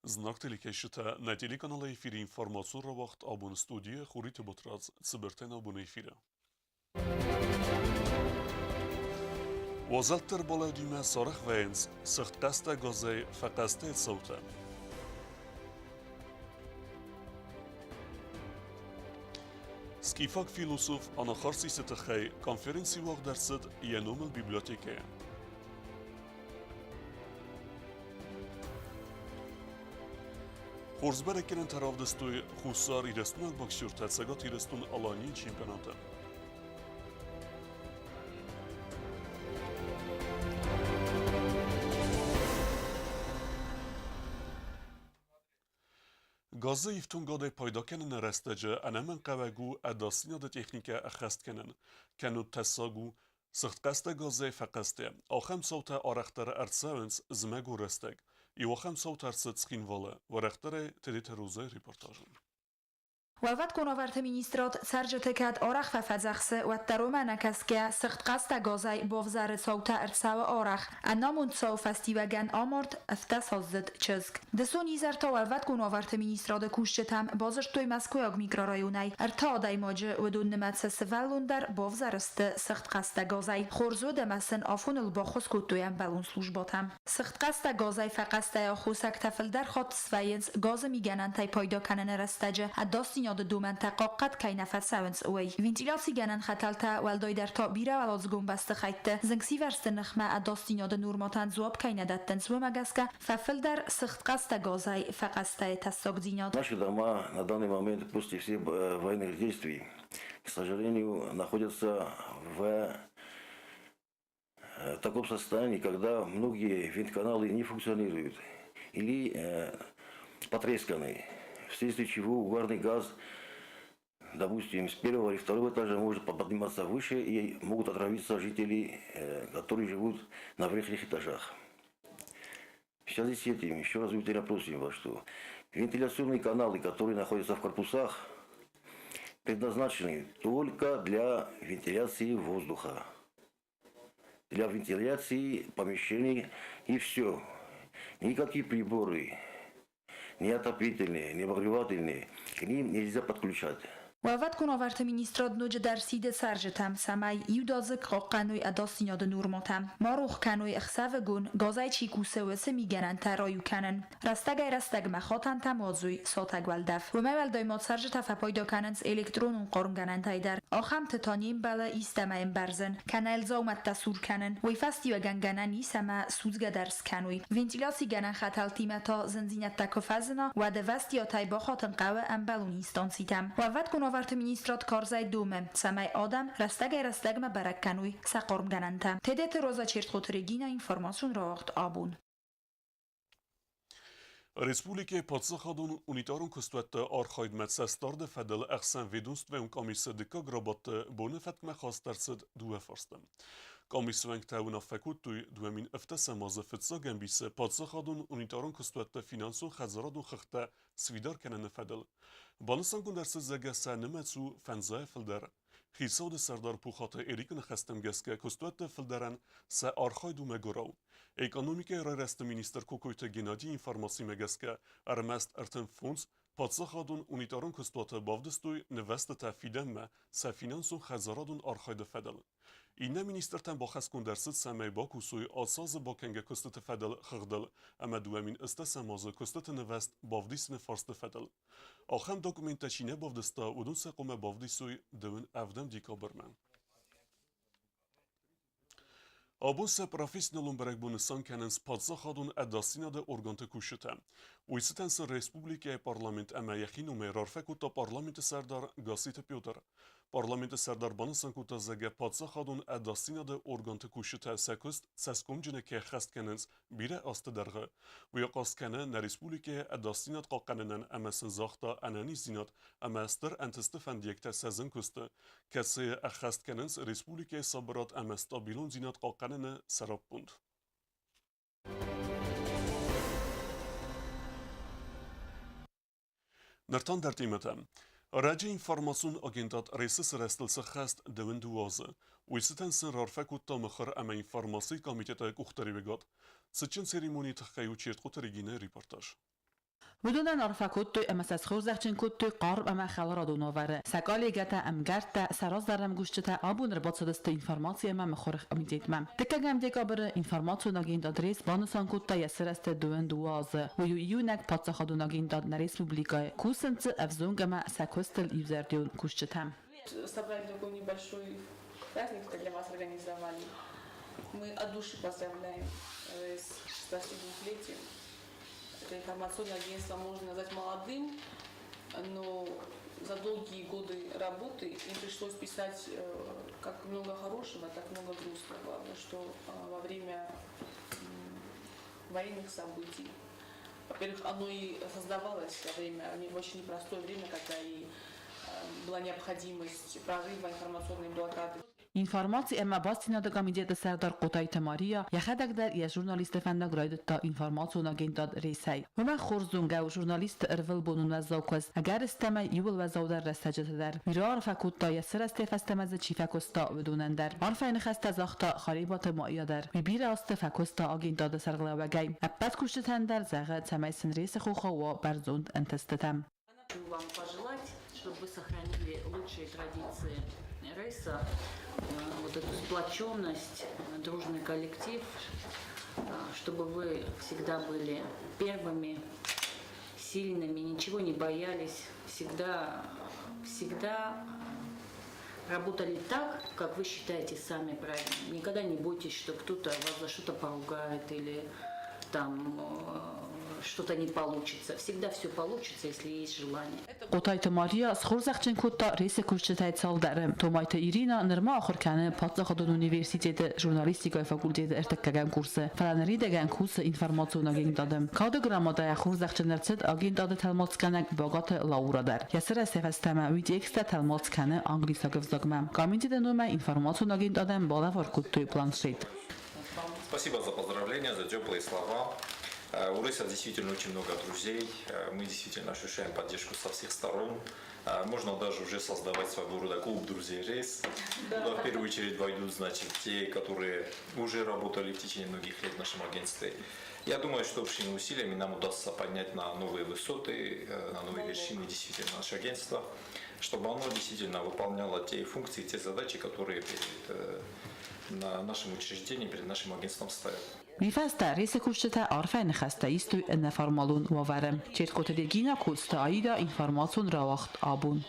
Знаг телекӕсджытӕ, нӕ телеканалы эфиры информацион рауагъд абон студийы Хуриты Батрадз цыбыртӕй абоны эфиры. Уазӕлттӕ ӕрбалӕудимӕ сарӕх вӕййынц сыгъдхъӕстӕ газӕй фӕхъӕстӕ цӕутӕ. Скифаг философ Анахарсисы тыххӕй конференци уагъд ӕрцыд йӕ номыл библиотекӕйы. Хорз бӕрӕггӕнӕнтӕ равдыстой Хуссар Ирыстонаг боксертӕ Цӕгат Ирыстон-Аланийы чемпионаты. Газы ифтонгадӕй пайда кӕныны рӕстӕджы ӕнӕмӕнгхъӕуӕг у ӕдасдзинады техникӕ ӕххӕст кӕнын, кӕннод тӕссаг у, сыгъдхъӕстӕ газӕй фӕхъӕстӕ. Ахӕм цаутӕ арӕхдӕр ӕрцӕуынц зымӕгон рӕстӕг. Иу ахӕм цаутӕ ӕрцыд Цхинвалы, уӕрӕхдӕрӕй Тедеты Розайы репортажы. Уӕлвӕткон уавӕрты министрад цӕрджыты кӕд арӕх фӕфӕдзӕхсы, уӕддӕр уымӕ нӕ кӕсгӕ, сыгъдхъӕстӕ газӕй бавзӕры цаутӕ ӕрцӕуы арӕх. Ӕнамонд цауы фӕстиуӕгӕн амард ӕстдӕсаздзыд чызг. Дысон изӕр та Уӕлвӕткон уавӕрты министрады кусджытӕм бадзырдтой Мӕскуыйаг микрорайонӕй. Ӕртӕ адӕймаджы, уыдон нымӕцы сывӕллон дӕр, бавзӕры сты сыгъдхъӕстӕ газӕй. Хорз уыд ӕмӕ сын афоныл баххуыс кодтой ӕмбӕлон службӕтӕ. Сыгъдхъӕстӕ газӕй фӕхъӕстӕйы аххосӕгтӕ фылдӕр хатт свӕййынц газы мигӕнӕнтӕй пайда кӕныны рӕстӕджы ӕдасдзинады домӕнтӕ хъахъхъӕд кӕй нӕ фӕцӕуынц, уый. Вентиляцигӕнӕн хӕтӕлтӕ, уӕлдайдӕр та бирӕуӕладзыгон бӕстыхӕйтты, зынгсивӕрзты ныхмӕ ӕдасдзинады нормӕтӕн дзуапп кӕй нӕ дӕттынц, уымӕ гӕсгӕ фӕфылдӕр сыгъдхъӕстӕ газӕй фӕхъӕстӕйы тӕссагдзинад. Наши дома на данный момент после всех военных действий, к сожалению, находятся в таком состоянии, когда многие вентканалы не функционируют или потресканы, вследствие чего угарный газ, допустим, с первого или второго этажа может подниматься выше и могут отравиться жители, которые живут на верхних этажах. В связи с этим еще раз просим вас, что вентиляционные каналы, которые находятся в корпусах, предназначены только для вентиляции воздуха, для вентиляции помещений и все. Никакие приборы, ни отопительные, ни обогревательные, к ним нельзя подключать. Уӕлвӕткон уавӕрты министрад ноджыдӕр сиды цӕрджытӕм, цӕмӕй иудадзыг хъахъхъӕной ӕдасдзинады нормӕтӕ, ма рох кӕной ӕхсӕвыгон, газӕй чи кусы, уыцы мигӕнӕнтӕ раиу кӕнын. Рӕстӕгӕй-рӕстӕгмӕ хатӕнтӕм уадзой сатӕг уӕлдӕф. Уымӕй уӕлдай ма цӕрджытӕ фӕпайда кӕнынц электронон хъармгӕнӕнтӕй дӕр. Ахӕмты та не мбӕлы истӕмӕ ӕмбӕрзын, кӕнӕ йыл дзаумӕттӕ сур кӕнын. Уый фӕстиуӕгӕн гӕнӕн ис ӕмӕ судзгӕ дӕр скӕной. Вентиляцигӕнӕн хӕтӕлтимӕ та зындзинӕдтӕ куы фӕзына, уӕд ӕвӕстиатӕй бахатын хъӕуы ӕмбӕлон инстанцитӕм. Уӕлвӕткон уавӕрты министрад карзӕй домы, цӕмӕй адӕм рӕстӕгӕй-рӕстӕгмӕ бӕрӕг кӕной сӕ хъармгӕнӕнтӕ. Тедеты Роза Чертхъоты Регина, информацион рауагъд абон. Республикӕйы паддзахадон унитарон куыстуӕтты архайдмӕ цӕстдарды фӕдыл ӕхсӕнведомствӕйон къамисы дыккаг рабадты боны фӕткмӕ хаст ӕрцыд дыууӕ фарсты. Къамисы уӕнгтӕ уынаффӕ кодтой 2007 азы фыццаг ӕмбисы паддзахадон унитарон куыстуӕтты финансон-хӕдзарадон хыгъдтӕ сфидар кӕныны фӕдыл. Банысангонд ӕрцыд, зӕгъгӕ, сӕ нымӕц у фӕндзайӕ фылдӕр. Хицауады сӕрдар Пухаты Эрикы ныхӕстӕм гӕсгӕ куыстуӕтты фылдӕрӕн сӕ архайд у мӕгуырау. Экономикӕйы райрӕзты министр Кокойты Геннадийы информацимӕ гӕсгӕ, ӕрмӕст 35 паддзахадон унитарон куыстуаты бавдыстой нывӕзтытӕ фидӕнмӕ сӕ финансон-хӕдзарадон архайды фӕдыл. Иннӕ министртӕн бахӕсгонд ӕрцыд, цӕмӕй бакусой ацы азы бакӕнгӕ куыстыты фӕдыл хыгъдыл ӕмӕ 2008 азы куыстыты нывӕзт бавдисыны фарсты фӕдыл. Ахӕм документтӕ чи нӕ бавдыста, уыдон сӕ хъуамӕ бавдисой дыууын ӕвдӕм декабрмӕ. Абон сӕ профессионалон бӕрӕгбон нысан кӕнынц паддзахадон ӕдасдзинады органты кусджытӕ. Уый цытӕн сын республикӕйы парламент ӕмӕ йӕхи номӕй рарфӕ кодта парламенты сӕрдар Гасситы Петр. Парламенты сӕрдар банысан кодта, зӕгъгӕ, паддзахадон ӕдасдзинады органты кусджытӕ сӕ куыст цӕсгомджыны кӕй ӕххӕст кӕнынц бирӕ азты дӕргъы. Уый ахъаз кӕны нӕ республикӕйы ӕдасдзинад хъахъхъӕнынӕн ӕмӕ сын загъта ӕнӕниздзинад ӕмӕ стыр ӕнтысты фӕндиӕгтӕ сӕ зын куысты, кӕцыйы ӕххӕст кӕнынц республикӕйы сабырад ӕмӕ стабилондзинад хъахъхъӕныны сӕраппонд. Ныртан дӕр темӕтӕ. Ӕрӕджы информацион агентад Рейсы сырӕзтыл сӕххӕст дыууын дыууӕ азы. Уый цытӕн сын рарфӕ кодта мыхуыр ӕмӕ информацийы комитеты къухдариуӕгад. Цытджын церемонийы тыххӕй у Чертхъоты Регинӕйы репортаж. Уыдонӕн арфӕ кодтой ӕмӕ сӕ схорзӕхджын кодтой хъарм ӕмӕ хӕларадон уавӕры. Сӕ коллегӕтӕ, ӕмгӕрттӕ, сӕ раздӕры ӕмгусджытӕ абон ӕрбацыдысты информаци ӕмӕ мыхуыры комитетмӕ. Дыккӕгӕм декабры информацион агентад РЕС банысан кодта йӕ сырӕзты 22 азы. Уый у иунӕг паддзахадон агентад нӕ республикӕйы. Кусынц дзы ӕвзонг ӕмӕ сӕ куыстыл иузӕрдион кусджытӕ. Собрали такой небольшой праздник для вас организовали. Мы от души поздравляем с 62-летием. Это информационное агентство можно назвать молодым, но за долгие годы работы им пришлось писать как много хорошего, так много грустного, что во время военных событий, во-первых, оно и создавалось во время, в очень непростое время, когда и была необходимость прорыва информационной блокады. Информаци ӕмӕ бастдзинады комитеты сӕрдар Хъотайты Мария йӕхӕдӕг дӕр йӕ журналисты фӕндаг райдыдта информацион агентад РЕС-ӕй. Уымӕ хорз зонгӕ у журналистты ӕрвылбонон уӕззау куыст, ӕгӕрыстӕмӕй иууыл уӕззаудӕр рӕстӕджыты дӕр. Бирӕ арфӕ кодта, йӕ сырӕзтӕй фӕстӕмӕ дзы чи фӕкуыста, уыдонӕн дӕр. Арфӕйы ныхӕстӕ загъта Харебаты Майя дӕр. Уый бирӕ азты фӕкуыста агентады сӕргълӕууӕгӕй. Ӕппӕт кусджытӕн дӕр зӕгъы, цӕмӕй сын РЕС-ы хохау уа бӕрзонд ӕнтыстытӕ. Хочу вам пожелать, чтобы вы сохранили лучшие традиции РЭСа, вот эту сплоченность, дружный коллектив, чтобы вы всегда были первыми, сильными, ничего не боялись, всегда, всегда работали так, как вы считаете сами правильно. Никогда не бойтесь, что кто-то вас за что-то поругает или там что-то не получится. Всегда все получится, если есть желание. Хъотайты Мария схорзӕхджын кодта РЕС-ы кусджытӕй цалдӕры. Томайты Ирина нырма ахуыр кӕны паддзахадон университеты журналистикӕйы факультеты ӕртыккӕгӕм курсы, фӕлӕ ныридӕгӕн кусы информацион агентады. Кады грамотӕйӕ хорзӕхджын ӕрцыд агентады тӕлмацгӕнӕг Багаты Лаура дӕр. Йӕ сырӕзтӕй фӕстӕмӕ уый тексттӕ тӕлмац кӕны англисаг ӕвзагмӕ. Комитеты номӕй информацион агентадӕн балӕвар кодтой планшет. Спасибо за поздравления, за теплые слова. У РЭСа действительно очень много друзей. Мы действительно ощущаем поддержку со всех сторон. Можно даже уже создавать своего рода клуб друзей РЭС. Куда в первую очередь войдут, значит, те, которые уже работали в течение многих лет в нашем агентстве. Я думаю, что общими усилиями нам удастся поднять на новые высоты, на новые вершины действительно наше агентство, чтобы оно действительно выполняло те функции, те задачи, которые перед на нашем учреждении, перед нашим агентством ставят. Уый фӕстӕ РЕС-ы кусджытӕ арфӕйы ныхӕстӕ истой ӕнӕформалон уавӕры. Чертхъоты Регина, Коцты Аида, информацион рауагъд Абон.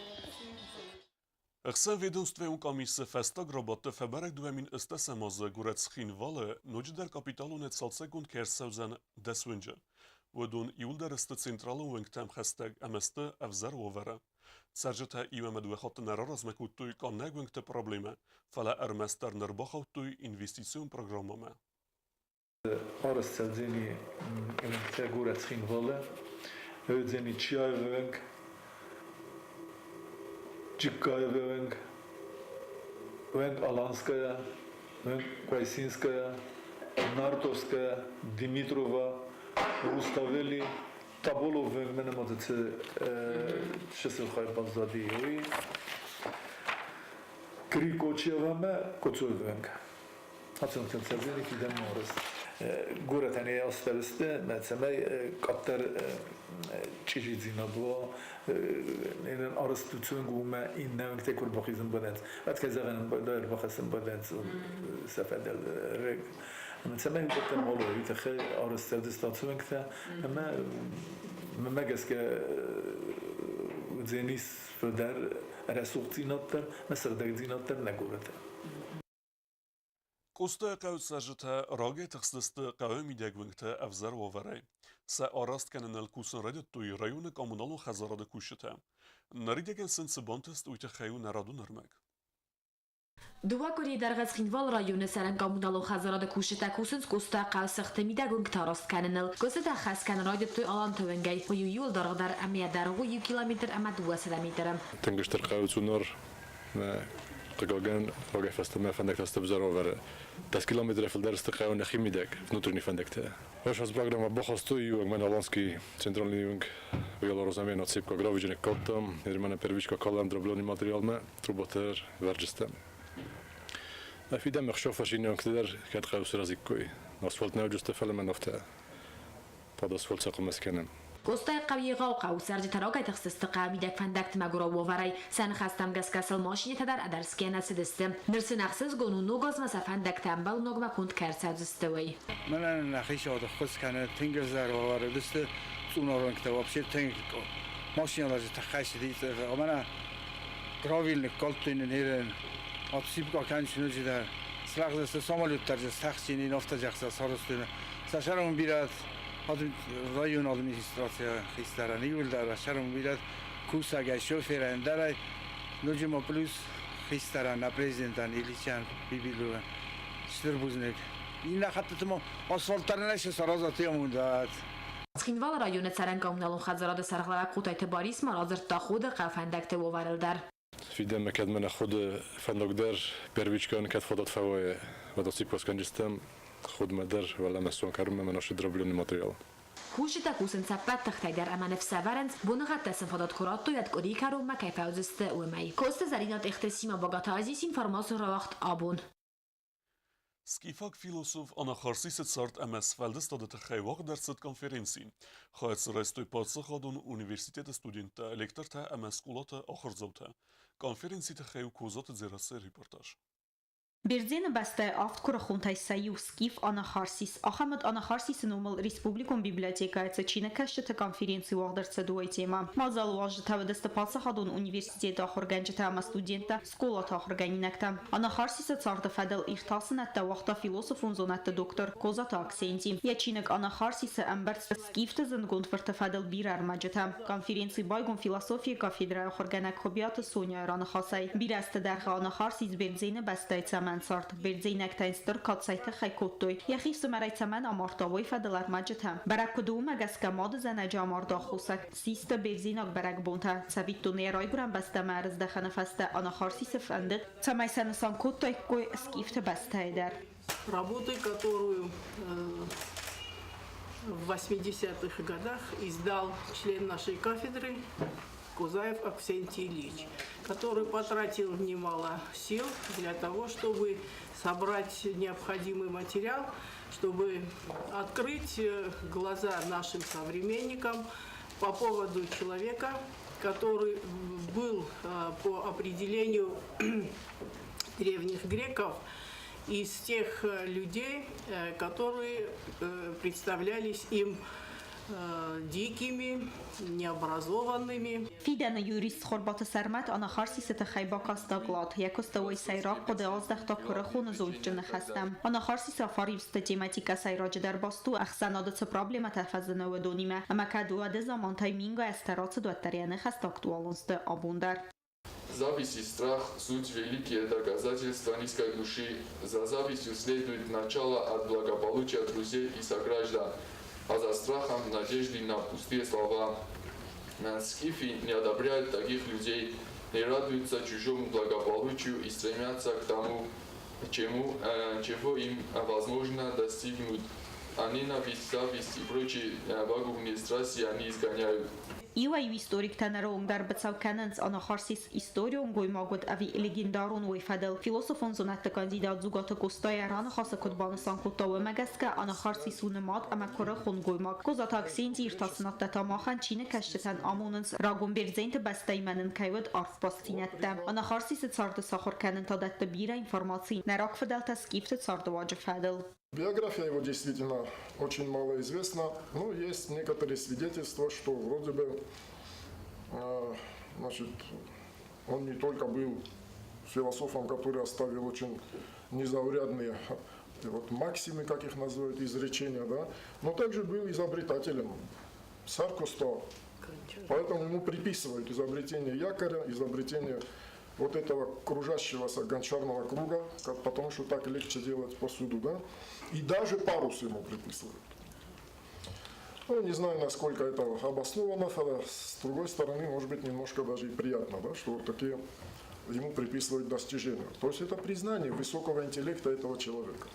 Ӕхсӕнведомствӕйон къамисы фӕстаг рабадты фӕбӕрӕг 2018 азы горӕт Цхинвалы ноджыдӕр капиталонӕй цалцӕггонд кӕй ӕрцӕудзӕн 10 уынджы. Уыдон иуылдӕр сты централон уынгтӕм хӕстӕг ӕмӕ сты ӕвзӕр уавӕры. Цӕрджытӕ иу ӕмӕ дыууӕ хатты нӕ раразмӕ кодтой къаннӕг уынгты проблемӕ, фӕлӕ ӕрмӕстдӕр ныр бахаудтой инвестицион программӕмӕ. Арӕзт цӕудзӕни уынгтӕ горӕт Цхинвалы, уыдзӕни Чиаевы уынг, Джыккаевы уынг, уынг Аланская, уынг Квайсинская, Нартовская, Димитрова, Руставели, Таболов уынг, мӕнӕ ма дзы цы чысыл хай баззади, уый, Крикочева ӕмӕ Коцоевы уынг. Ацӕуынтӕн цӕрдзӕни фидӕнмӕ арӕзт. Горӕтӕн йӕ астӕу сты, мӕ цӕмӕй къаддӕр чъизидзинад уа, арӕзт цӕуынг уымӕ иннӕ уынгтӕ куы ӕрбахизын бадӕнц, уӕд кӕй зӕгъӕн ӕрбахӕссын бадӕнц сӕ фӕдыл рыг. Ӕмӕ цӕмӕй уыдӕттӕ ма уой, уый тыххӕй арӕзт цӕудзысты ацы уынгтӕ, ӕмӕ мӕнмӕ гӕсгӕ уыдзӕнис фылдӕр рӕсугъддзинад дӕр ӕмӕ сыгъдӕгдзинад дӕр нӕ горӕты. Къостайыхъӕуы цӕрджытӕ рагӕй тыхстысты хъӕуы мидӕг уынгты ӕвзӕр уавӕрӕй. Сӕ араст кӕныныл кусын райдыдтой районы коммуналон хӕдзарады кусджытӕ. Ныридӕгӕн сын цы бантыст, уый тыххӕй у нӕ радон ӕрмӕг. Дыууӕ къуырийы дӕргъы Цхинвалы районы цӕрӕн коммуналон хӕдзарады кусджытӕ кусынц Къостайыхъӕуы сыхты мидӕг уынгтӕ раст кӕныныл. Куыстытӕ хӕс кӕнын райдыдтой Аланты уынгӕй. Уый у иуыл даргъдӕр ӕмӕ йӕ дӕргъ у иу километр ӕмӕ 200 метры. Тынг стыр хъӕуы Цъунар. Хъыгагӕн, рагӕй фӕстӕмӕ фӕндӕгтӕ сты ӕвзӕр уавӕры. 10 километрӕй фылдӕр сты хъӕуы нӕхи мидӕг внутренний фӕндӕгтӕ. Ӕз программӕ бахастой иуӕг мӕн Аланский центральный уынг Белорусами отсыпка гравийджы ныккалдтам, ныр мӕнӕ первичка калӕм дроблёный материалмӕ, трубатӕ ӕрвӕрджыстӕм. Фидӕм ӕхсӕв фӕсинӕгты дӕр кӕд хъӕуы сырӕзиккой. Асфальт нӕ уыдысты, фӕлӕ мӕн афтӕ под асфальт сӕ хъуымӕц кӕнӕм. Къостайыхъӕу егъау хъӕу, цӕрджытӕ рагӕй тыхстысты хъӕуы мидӕг фӕндӕгты мӕгуырау уавӕрӕй. Сӕ ныхӕстӕм гӕсгӕ сыл машинӕтӕ дӕр ӕдӕрсгӕ нӕ цыдысты. Ныр сын ӕхсызгон у, ног азмӕ сӕ фӕндӕгтӕ ӕмбӕлыногмӕ конд кӕй ӕрцӕудзысты, уый. Мӕнӕн нӕхи сӕгъды ххуыс кӕны тынг ӕвзӕр уавӕры уыдысты цъунарвӕнгтӕ вообще тынг машиналарджы тыххӕй цыди мӕнӕ гравил ныккалдтой нын ерын обсыпка кӕныс ноджыдӕр срӕгъдысты самолеттӕ стӕхджын афтӕ зӕгъса сарӕзтой сӕ сӕрон бирӕ район администрацийы хистӕрӕн иууылдӕр сӕрон бирӕ кусӕгӕй шоферӕн дӕрӕй ноджы ма плюс хистӕрӕн нӕ президентӕн Ильичӕн Бибиловӕн стыр бузныг иннӕ хӕттыты ма асфальт дӕр нӕ саразат амондат. Цхинвалы районы цӕрӕн-коммуналон хӕдзарады сӕргълӕууӕг Хъотайты Барис ма радзырдта Ходы хъӕуы фӕндӕгты уавӕрыл дӕр. Фидӕнмӕ кӕд мӕнӕ Ходы фӕндаг дӕр первичкӕн кӕд фадат фӕуа, уӕд аци косгӕнджитӕм Ходмӕ дӕр уӕлӕмӕ сон кӕрунмӕ мӕнӕ дробленый материал. Кусджытӕ кусынц ӕппӕт тыхтӕй дӕр ӕмӕ ныфс ӕвӕрынц, боныгъӕдтӕ сын фадат куы радтой, уӕд къуырийы кӕронмӕ кӕй фӕуыдзысты, уымӕй. Коцты Зӕринӕ Тъехты Сима Богаты Азис информацион рауагъд абон. Скифаг философ Анахарсисы цард ӕмӕ сфӕлдыстады тыххӕй уагъд ӕрцыд конференци. Хайад дзы райстой паддзахадон университеты студенттӕ, лектортӕ ӕмӕ скъолаты ахуырдзаутӕ. Конференцийы тыххӕй у Козаты Дзерассӕйы репортаж. Бердзены бӕстӕйы авд куырыхонтӕй сӕ иу Скиф Анахарсис. Ахӕм уыд Анахарсисы номыл республикон библиотекӕйы цы чиныгкӕсджыты конференци уагъд ӕрцыд, уый темӕ. Мадзалы уазджытӕ уыдысты паддзахадон университеты ахуыргӕнджытӕ ӕмӕ студенттӕ, скъолаты ахуыргӕнинӕгтӕ. Анахарсисы царды фӕдыл иртасынӕдтӕ уагъта философон зонӕдты доктор Козаты Аксенти. Йӕ чиныг Анахарсисы ӕмбӕрц Скифты зындгонд фырты фӕдыл бирӕ ӕрмӕджытӕ. Конференци байгом философийы кафедрӕйы ахуыргӕнӕг Хуыбиаты Соняйы раныхасӕй. Бирӕ азты дӕргъы Анахарсис Бердзены бӕстӕйы цӕмӕн цард, бердзейнӕгтӕ йын стыр кад цӕй тыххӕй кодтой, йӕхи фсымӕрӕй цӕмӕн амардта, уый фӕдыл ӕрмӕджытӕ. Бӕрӕг куыд у, уымӕ гӕсгӕ мады зӕнӕджы амарды аххосаг систы бердзейнаг бӕрӕгбонтӕ. Цӕвиттон, йӕ райгуырӕн бӕстӕмӕ ӕрыздӕхӕны фӕстӕ Анахарсисы фӕндыд, цӕмӕй сӕ нысан кодтаиккой скифты бӕстӕйы дӕр. Работы, которую в 80-х годах издал член нашей кафедры Кузаев Аксентий Ильич, который потратил немало сил для того, чтобы собрать необходимый материал, чтобы открыть глаза нашим современникам по поводу человека, который был по определению древних греков из тех людей, которые представлялись им дикими, необразованными. Фидӕны юрист Цхуырбаты Сӕрмӕт Анахарсисы тыххӕй бакаст доклад, йӕ куысты уый сӕйраг хъуыды аздӕхта куырыхоны зондджын ныхӕстӕм. Анахарсисы афористты тематикӕ сӕйраджыдӕр баст у, ӕхсӕнады цы проблемӕтӕ фӕзыны, уыдонимӕ, ӕмӕ кӕд уӕды замантӕй мингай азтӕ рацыд, уӕддӕр йӕ ныхӕстӕ актуалон сты абон дӕр. Зависть и страх – суть великие доказательства низкой души. За завистью следует начало от благополучия друзей и сограждан, а за страхом – надежды на пустые слова. Скифы не одобряют таких людей, не радуются чужому благополучию и стремятся к тому, чего им возможно достигнуть. А ненависть, зависть и прочие пагубные страсти они изгоняют. Иуӕй-иу историктӕ ныры онг дӕр быцӕу кӕнынц, Анахарсис историон гоймаг уыд ӕви легендарон, уый фӕдыл. Философон зонӕдты кандидат Дзугаты Къоста йӕ раныхасы куыд банысан кодта, уымӕ гӕсгӕ Анахарсис у нымад ӕмӕ куырыхон гоймаг. Козаты Аксенти иртасынадтӕ та махӕн чиныгкӕсджытӕн амонынц, рагон бердзенты бӕстӕимӕ нын кӕй уыд арф бастдзинӕдтӕ. Анахарсисы царды сахуыр кӕнын та дӕтты бирӕ информаци нӕ рагфыдӕлтӕ скифты цардыуаджы фӕдыл. Биография его действительно очень мало известна, но есть некоторые свидетельства, что вроде бы значит, он не только был философом, который оставил очень незаурядные вот, максимы, как их называют, изречения, да, но также был изобретателем. Саркусто. Поэтому ему приписывают изобретение якоря, изобретение вот этого кружащегося гончарного круга, потому что так легче делать посуду, да, и даже парус ему приписывают. Ну, не знаю, насколько это обосновано, с другой стороны, может быть, немножко даже и приятно, да, что вот такие ему приписывают достижения. То есть это признание высокого интеллекта этого человека.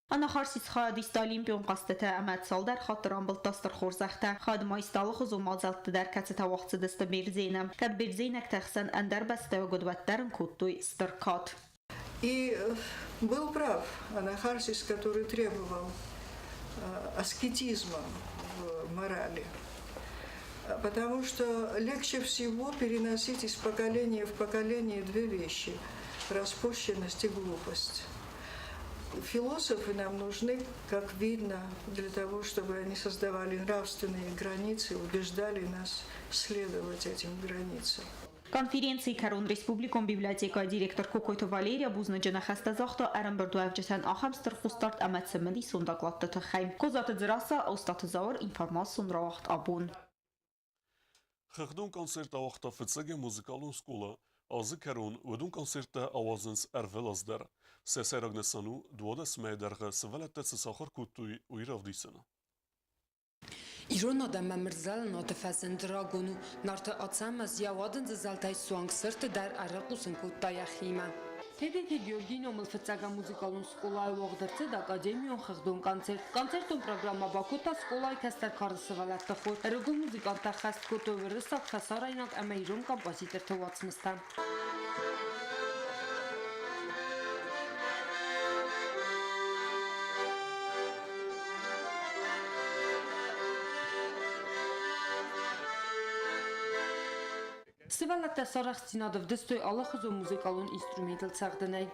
Анахарсис хайад иста Олимпион хъӕзтыты ӕмӕ цалдӕр хатты рамбылдта стыр хорзӕхтӕ. Хайад ма иста алыхуызон мадзӕлтты дӕр, кӕцытӕ уагъд цыдысты Бердзены. Кӕд бердзейнӕгты ӕхсӕн ӕндӕр бӕстӕйаг уыд, уӕддӕр ын кодтой стыр кад. И был прав Анахарсис, который требовал аскетизма в морали. Потому что легче всего переносить из поколения в поколение две вещи – распущенность и глупость. Философы нам нужны, как видно, для того, чтобы они создавали нравственные границы, убеждали нас следовать этим границам. Конференцийы кӕрон республикон библиотекӕйы директор Кокойты Валерия бузныджы ныхӕстӕ загъта ӕрӕмбырдуӕвджытӕн ахӕм стыр хъусдард ӕмӕ цымыдисон докладты тыххӕй. Козаты Дзерассӕ, Остъаты Зауыр, информацион рауагъд Абон. Хыгъдон концерт ауагъта фыццагӕм музыкалон скъола. Азы кӕрон уыдон концерттӕ ауадзынц ӕрвылаз дӕр. Сӕ сӕйраг нысан у, 12 мӕйы дӕргъы сывӕллӕттӕ цы сахуыр кодтой, уый равдисын. Ирон адӕммӕ Мырзалынаты фӕзынд рагон у. Нарты Ацӕмӕз йӕ уадындзы зӕлтӕй суанг цырты дӕр ӕрыхъусын кодта йӕхимӕ. Тедеты Георгийы номыл фыццагӕм музыкалон скъолайы уагъд ӕрцыд академион хыгъдон концерт. Концертон программӕ бакодта скъолайы кӕстӕр кары сывӕллӕтты хор. Ӕрыгон музыканттӕ хӕст кодтой уырыссаг, фӕсарӕйнаг ӕмӕ ирон композиторты уацмыстӕ. Сывӕллӕттӕ сӕ арӕхстдзинад ӕвдыстой алыхуызон музыкалон инструментыл цӕгъдынӕй.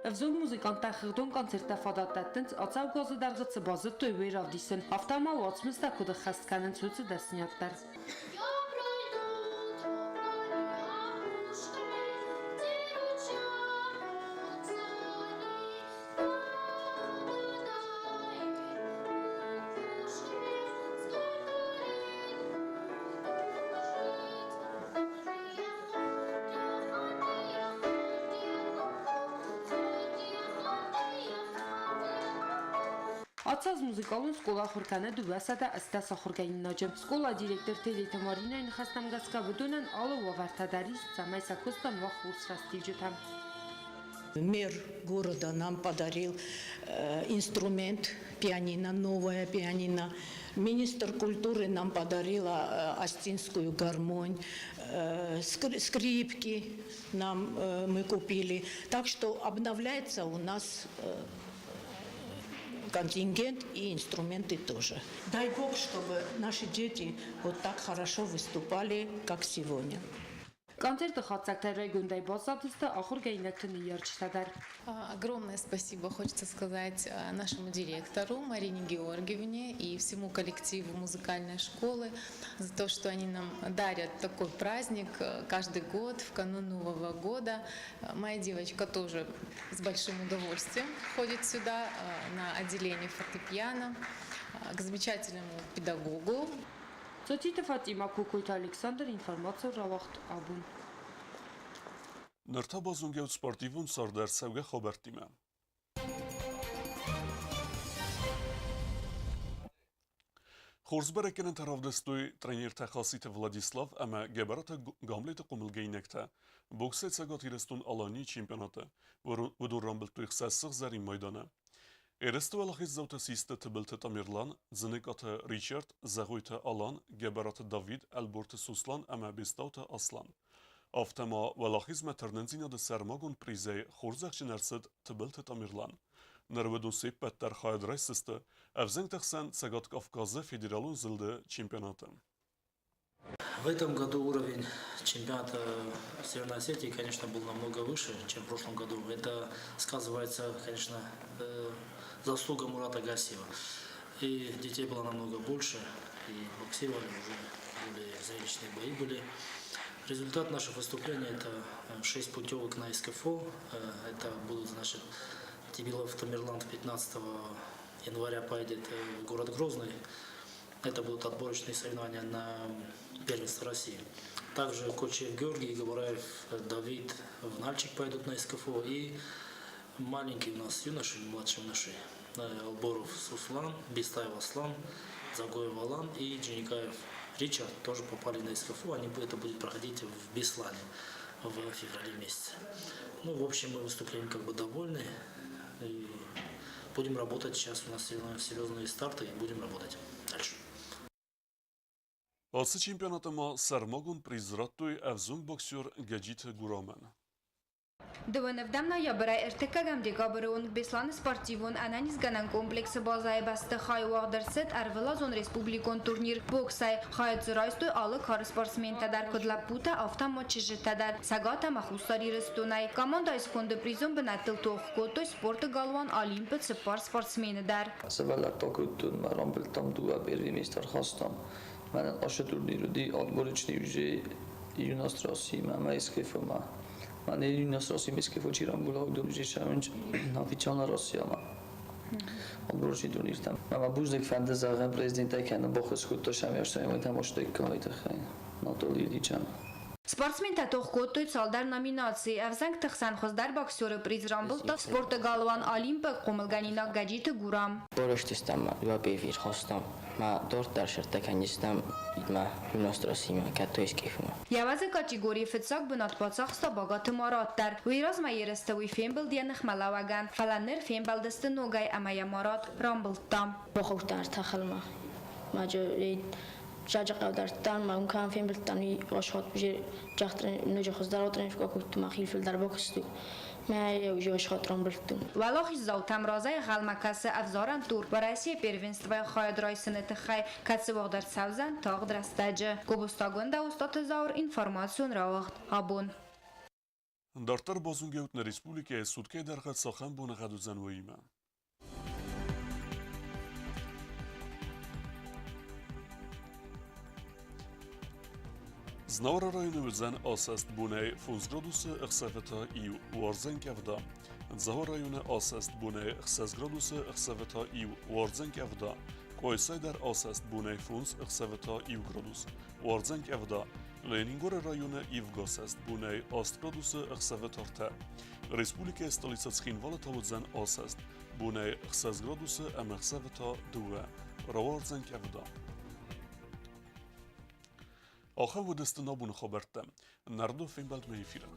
Ӕвзонг музыканттӕ хыгъдон концерттӕ фадат дӕттынц ацӕугӕ азы дӕргъы цы базыдтой, уый равдисын. Афтӕ ма уацмыстӕ куыд ӕххӕст кӕнынц, уыцы дӕсныйад дӕр. Ацы аз музыкалон скъола ахуыр кӕны 280 ахуыргӕнинаджы. Скъолайы директор Тедеты Маринӕйы ныхӕстӕм гӕсгӕ уыдонӕн алы уавӕртӕ дӕр ис, цӕмӕй сӕ куыстӕн уа хорз фӕстиуджытӕ. Мэр города нам подарил инструмент пианино, новое пианино. Министр культуры нам подарила астинскую гармонь, скрипки нам мы купили. Так что обновляется у нас контингент и инструменты тоже. Дай Бог, чтобы наши дети вот так хорошо выступали, как сегодня. Концерты хатдзӕгтӕ райгондӕй баззадысты ахуыргӕнинӕгты ныййарджытӕ дӕр. Огромное спасибо хочется сказать нашему директору Марине Георгиевне и всему коллективу музыкальной школы за то, что они нам дарят такой праздник каждый год в канун Нового года. Моя девочка тоже с большим удовольствием ходит сюда на отделение фортепиано к замечательному педагогу. Цоциты Фатимӕ, Кокойты Александр, информацион рауагъд Абон. Ныр та базонгӕут спортивон царды ӕрцӕугӕ хабӕрттимӕ. Хорз бӕрӕггӕнӕнтӕ равдыстой тренертӕ Хаситы Владислав ӕмӕ Гӕбӕраты Гамлеты хъомылгӕнинӕгтӕ боксӕй Цӕгат Ирыстон-Аланийы чемпионаты, уыдон рамбылдтой хсӕз сыгъзӕрин майданы. Ерысты уӕлахиздзаутӕ систы Тыбылты Тамерлан, Дзыныкъаты Ричард, Зӕгъойты Алан, Гӕбӕраты Давид, Ӕлборты Сослан ӕмӕ Бестауты Аслан. Афтӕ ма уӕлахизмӕ тырнындзинады сӕрмагонд призӕй хорзӕхджын ӕрцыд Тыбылты Тамерлан. Ныр уыдон се ппӕт дӕр хайад райсдзысты ӕвзӕнгты хсӕн Цӕгат Кавказы федералон зылды чемпионаты. В этом году уровень чемпионата Северной Осетии, конечно, был намного выше, чем в прошлом году. Это сказывается, конечно, заслуга Мурата Гассиева. И детей было намного больше, и боксировали уже более зрелищные бои были. Результат наших выступлений – это 6 путевок на СКФО. Это будут, значит, Тибилов Тамерлан 15 января поедет в город Грозный. Это будут отборочные соревнования на первенство России. Также Кочиев Георгий, Габараев Давид в Нальчик пойдут на СКФО. И маленькие у нас юноши, младшие юноши, Алборов Суслан, Бестаев Аслан, Загоев Алан и Джиникаев Ричард тоже попали на СКФО. Они, это будет проходить в Беслане. в феврале месяце. Ну, в общем, мы выступлением как бы довольны. И будем работать. Сейчас у нас серьезные старты, и будем работать дальше. Ацы чемпионаты ма сӕрмагонд приз радтой ӕвзонг боксер Гӕджиты Гурамӕн. 29 ноябрӕй 3 декабры онг Беслӕны спортивон ӕнӕнизгӕнӕн комплексы базӕйы бӕстыхайы уагъд ӕрцыд ӕрвылазон республикон турнир боксӕй. Хайад дзы райстой алы кары спортсментӕ дӕр, куыд лӕппутӕ, афтӕ ма чызджытӕ дӕр Цӕгат ӕмӕ Хуссар Ирыстонӕй. Командӕйы сконды призон бынӕттыл тох кодтой спорты галуан Олимп-ы цыппар спортсмены дӕр. Сывӕллӕттӕ кодтон, мӕ рамбылдтам дыууӕ первый место ӕрхастам. Мӕнӕн ацы турнир уыди отборочный уже юность России-мӕ ӕмӕ СКФ-мӕ. Мӕнӕ юность России СКФ чи рамбула, уыдон уже цӕуынц официально Россиямӕ. Отборочный турниртӕм. Мӕ бузныг фӕнды зӕгъын президентӕй кӕнын баххуыс кодта сӕмӕстӕй тамастӕккайы тыххӕй Анатолий Ильичӕн. Спортсментӕ тох кодтой цалдӕр номинацийы. Ӕвзӕнгты хсӕн хуыздӕр боксеры приз рамбылдта спорты галуан Олимп-ы хъомылгӕнинаг Гӕджиты Гурам. Барастыстӕм ма дыууӕ певир хастам. Ма дарддӕр сырдтӕ кӕндзыстӕм мӕ юность России-мӕ, кӕд скъифмӕ. Йӕ уӕзы категорийы фыццаг бынат бацахста Багаты Марат дӕр. Уый размӕ ерысты уый фембылд йӕ ныхмӕлӕууӕгӕн, фӕлӕ ныр фембӕлдысты ногӕй ӕмӕ йӕ Марат рамбылдта. Бахаудтӕн ӕртӕхӕлмӕ. Маджы Саджы хъӕу дардтан, ма уым кӕм фембӕлдтӕн, уый ошхот уже ноджы хуыздӕр тренировка кодтон, мӕхи фылдӕр бакуыстон. Мӕ уже ошхот рамбылдтон. Уӕлахиздзаутӕм разӕй ӕнхъӕлмӕ кӕсы ӕвзарӕн тур Уӕрӕсейы первенствойы хайад райсыны тыххӕй, кӕцы уагъд ӕрцӕудзӕн тагъд рӕстӕджы. Гобозты Агуындӕ, Остъаты Зауыр, информацион рауагъд Абон. Дарддӕр базонгӕ ут нӕ республикӕйы суткӕйы дӕргъы цахӕм боныгъӕд уыдзӕн, уыимӕ. Знауыры районы уыдзӕн асӕст бонӕй 5 градусы, ӕхсӕвы та иу, уардзӕн къӕвда. Дзауы районы асӕст бонӕй 6 градусы, ӕхсӕвы та иу, уардзӕн къӕвда. Къуайсайы дӕр асӕст бонӕй 5, ӕхсӕвы та 1 градус. Уардзӕн къӕвда. Ленингоры районы ивгасӕст бонӕй 8 градусы, ӕхсӕвы та 3. Республикӕйы столицӕ Цхинвалы та уыдзӕн асӕст бонӕй 6 градусы ӕмӕ ӕхсӕвы та 2. Рауардзӕн къӕвда. Ахӕм уыдысты нӕ абоны хабӕрттӕ. Нӕрдон фембӕлдмӕ эфиры.